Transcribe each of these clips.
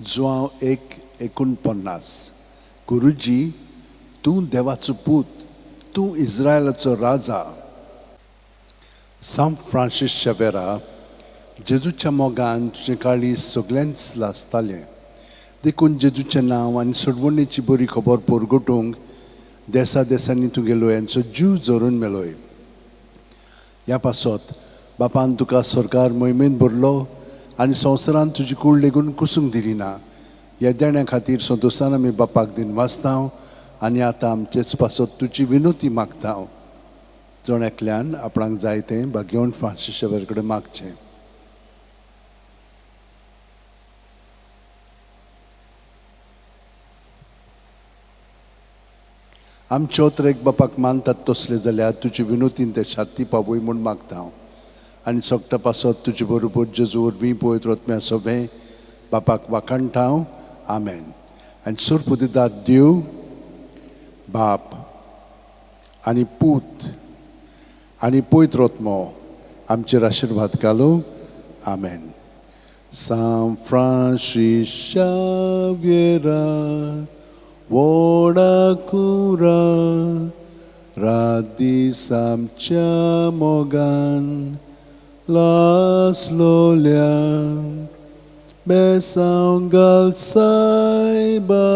जुवांव 1:49 गुरुजी, तूं देवाचो पूत, तूं इस्रायलाचो राजा. सांत फ्रांसीस शेवेरा, जेजूच्या मोगान तुजें काळीज सगळ्यांच लासतालें, देखून जेजूचें नांव आनी सोडवणेची बरी खबर परगटूंक देसा देसांनी तूं गेलोय आनी जीव झरून मेलोय. ह्या पासत बापान तुका सरकार मोहिमेन भरलो आनी संवसारान तुजी कूड लेगून कुसूंक दिली ना. ह्या देण्या खातीर संतोशान आमी बापाक दिन वाचता आनी आतां आमचेच पासत तुजी विनोती मागता. जण एकल्यान आपणाक जाय तें भाग्यवंत फ्रांसीस शेवेर कडेन मागचें. आमच्यो एक बापाक मानतात तसले जाल्यार तुजी विनोतीन ते छाती पावय म्हूण मागता हांव आनी सोगटा पासत तुजे बरोबर जेजू वरवीं पवित्र आत्म्या सोबें बापाक वाखाणटा हांव. आमेन. आनी सोरपुदिदाद देव बाप आनी पूत आनी पवित्र आत्मो आमचेर आशिर्वाद घालूं. आमेन. सांत फ्रांसीस शाव्येरा व्हडा कुरा रात दीस आमच्या मोगान लासलोल्या बेसांव घाल सायबा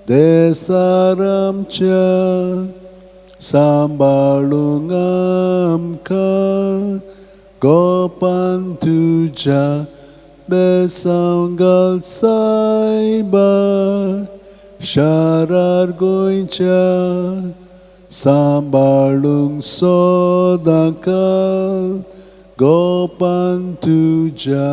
देसार आमच्या सांबाळूंक आमकां गोपान तुज्या बेसांव घाल सायबा शारार गोंयच्या सांबाळूंक सदांकाल गोपान तुज्या.